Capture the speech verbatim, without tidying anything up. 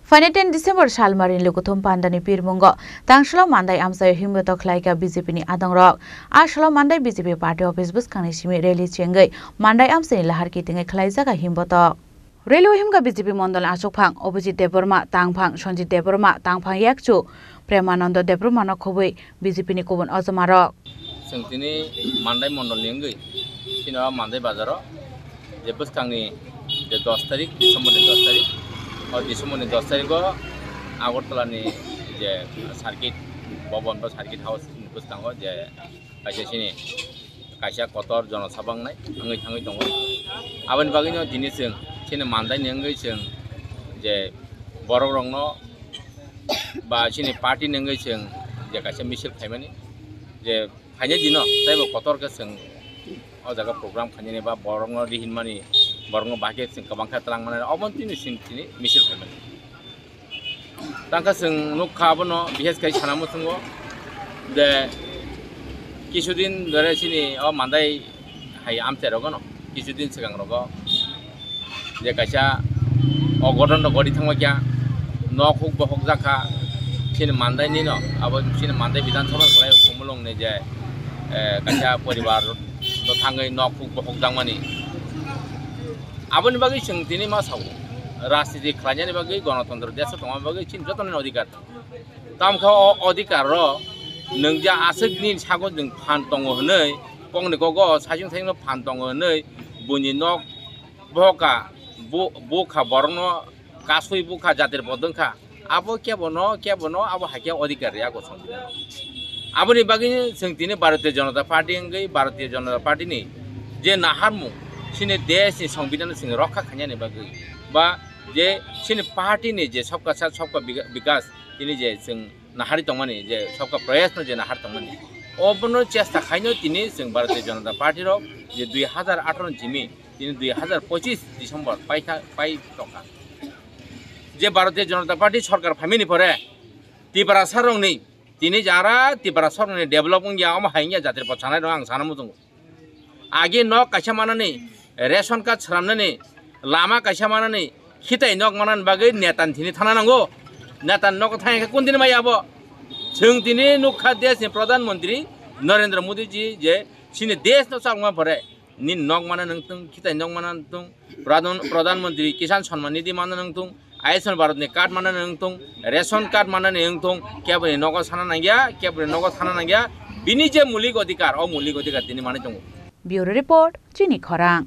Phainai ten December salmari lukuthum pandani pirmungo tangsalo Mandai amchaio himboto khlaika B J P ni adongrok. A salo Mandai B J P party office bwskangni simi rally chengwi Mandai amchaini lahar kitingwi khlaijak a himboto. Rally o himkha B J P mondol achukphang Abhijit Debbarma, tangphang Sanjit Debbarma, tangphang yakchu Premanando Debbarma no khobwi B J P ni kubun ojomarok. Chwng tini Mandai mondolni wngwi chini o Mandai bazaro je bwskangni je dos tarik, December ni dos tarik, o December ni dos tarik o Agartala ni je circuit bhaban ba circuit house ni bwskango je kaisa chini kaisa kotor jonosabha wngnai wngwi thangwi tongo. Aboni bagwino tini chwng chini Mandai ni wngwi chwng je borok rokno ba chini party ni wngwi chwng je kaisa misil khaimani je phainai dino teibo kotor khe chwng o jaga program khainani ba borokno rihinmani, borokno bahai khe chwng kwbang khe twlangmani, obo tini chwng tini misil khaimani. Tangkha chwng nukha abono bises khai sana muchungo je kisudin dore chini o Mandai hai amchai rogono kisudin swkang rogo je kaisa ogoton rok gori thangma kya nok huk bohok jakha chini Mandai nino abo chini Mandai Bidhan Sabha ni khumulung ni je, eh, kaisa poribar no thangwi nok huk bohok jakmani. Aboni bagwi chwng tini ma sao, rajniti khlainani bagwi, gonotontro desho tongna bagwi chini jotono adhikar. Tamkha o adhikar rok nwng je aswk nini sago nwng phan tongo hwnwi, kokni kogo saichung saichung phan tongo hwnwi, buini nok bohokha, bu-, bukha borokno kasui bukha jatir bodongkha, abo kebono, kebono abo haikhe adhikar ya go Songbidan. Aboni bagwi chwng tini Bharatiya Janata Party wngwi Bharatiya Janata Party ni je naharmung chini desh ni Songbidan chwng rokha khainani bagwi ba je chini party ni je Sabka Saath Sabka Bika-, Bikas tini je chwng nahari tongmani, je Sabka Prayas no je nahar tongmani, obono chesta khaino tini chwng Bharatiya Janata Party rok je dui hazar atharo ni simi tini dui hazar pochis December paikha, pai tongkha. Je Bharatiya Janata Party sorkar phaimani pore Tiprasa rokni tini jara Tiprasa rokni develop wngya omo hai wngya jatri pochanai rok ang sana muchungo. Agi nok kaisa manani, ration card swnamnani, lama kaisa manani, khitai nok manani bagwi neta ni thini thana nango. Neta ni nogo thangya khe kundini mai abo? Chwng tini nukha desh ni Pradhan Mantri Narendra Modi ji je chini desh no chakma pore nini nok mana nangtung, khitai nok mana nangtung, Pradhan, Pradhan Mantri Kisan Samman Nidhi mana nangtung, Ayushman Bharat ni card mana nangtung, ration card mana nangtung, keboni nogo sana nangya, keboni nogo sana nangya, bini je mulik adhikar, o mulik adhikar tini manwi tongo. Bureau Report, Chini Khorang.